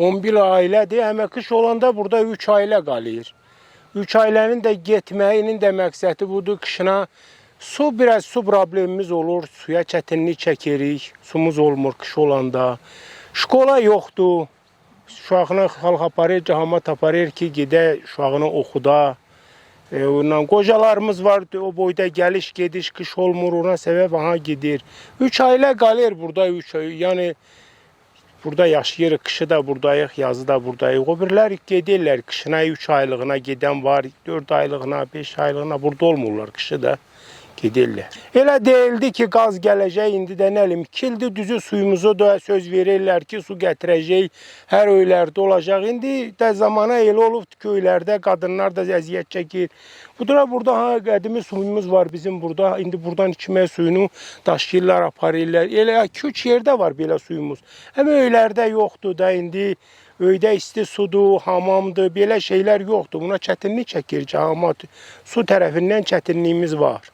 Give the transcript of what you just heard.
11 ailədir. Amma qış olanda burada 3 ailə qalır. 3 ailənin də getməyinin də məqsədi budur. Qışına su, biraz su problemimiz olur. Suya çətinlik çəkirik. Sumuz olmur qış olanda. Şkola yoxdur. Uşağını xalq aparır, cəmaət aparır ki, gedə uşağını oxuda. Ondan qocalarımız var, o boyda gəliş gediş qış olmur, ona səbəb aha gedir. 3 ailə qalır burada, 3 ay. Yəni burada yaşayırıq, qışı da buradayıq, yazı da buradayıq. O birilər gedirlər, qışına 3 aylığına gedən var, 4 aylığına, 5 aylığına burada olmurlar, qışı da gedirlər. Elə deyildi ki, qaz gələcək, indi də nə bilim, 2 ildir düzü suyumuzu da söz verirlər ki, su gətirəcək, hər öylərdə olacaq. İndi də zamana elə olubdur ki, öylərdə qadınlar da əziyyət çəkir. Budur burada ha qədimi suyumuz var bizim burada. İndi buradan içməyə suyunu daşıyırlar, aparırlar. Elə 2-3 yerdə var belə suyumuz. Amma öylərdə yoxdur da indi. Öydə isti sudur, hamamdır, belə şeylər yoxdur. Buna çətinlik çəkir cəmaət. Su tərəfindən çətinliyimiz var.